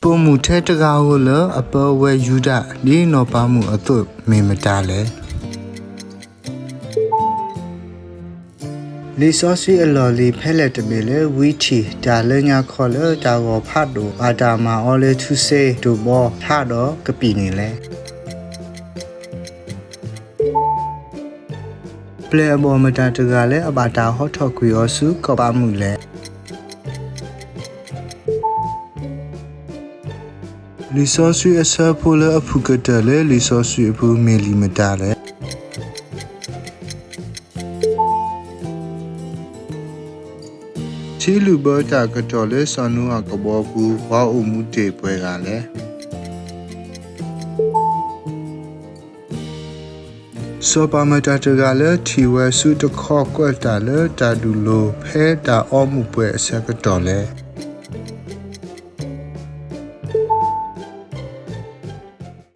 ပိာ်မုၣ်ထဲတဂၤဧိၤလၢအပၢဝဲယူဒၤ ဒ်နီၢ်ပၤမုၣ်အသိးမ့ၢ်မတၤလဲၣ်. လံာ်စီဆှံအလီၢ်လံၤဖဲလဲၣ်တဘ့ၣ်လၢ ဝံထံၣ်တၢ်လၢညါခီလၢတၢ်ဂီၤဖးဒိၣ် ဘၣ်တၢ်မၤအီၤလၢထူစ့တိၢ်ဘီဖးဒီးကပံာ်န့ၣ်လဲၣ်. ပျဲၢ်အဘီၣ်မတၤတဂၤလၢအဘၣ်တၢ်ဟီထီၣ်ကွံာ်အီၤဆူကီၢ်ပၤမုၣ်လဲၣ်. လံာ်စီဆှံအဆၢဖိလၢအဖုၣ်ကတၢၢ်လၢလံာ်စီဆှံအပူၤမ့ၢ်လံာ်မတၤလဲၣ်. ထံလုၣ်ဘၢတၢ်ကတီၢ်လၢစီၤနိအၤကဘီပူၤ ပှၤအိၣ်မူတ့ၢ်ပှဲၤဂၤလဲၣ်. စီၤပၤမတၤတဂၤလၢထံၣ်ဝဲဆူတခီကွဲးတၢ်လၢတၢ်ဒုးလိၤ ဖဲတၢ်အီမူးပှဲၤအဆၢကတီၢ်လဲၣ်.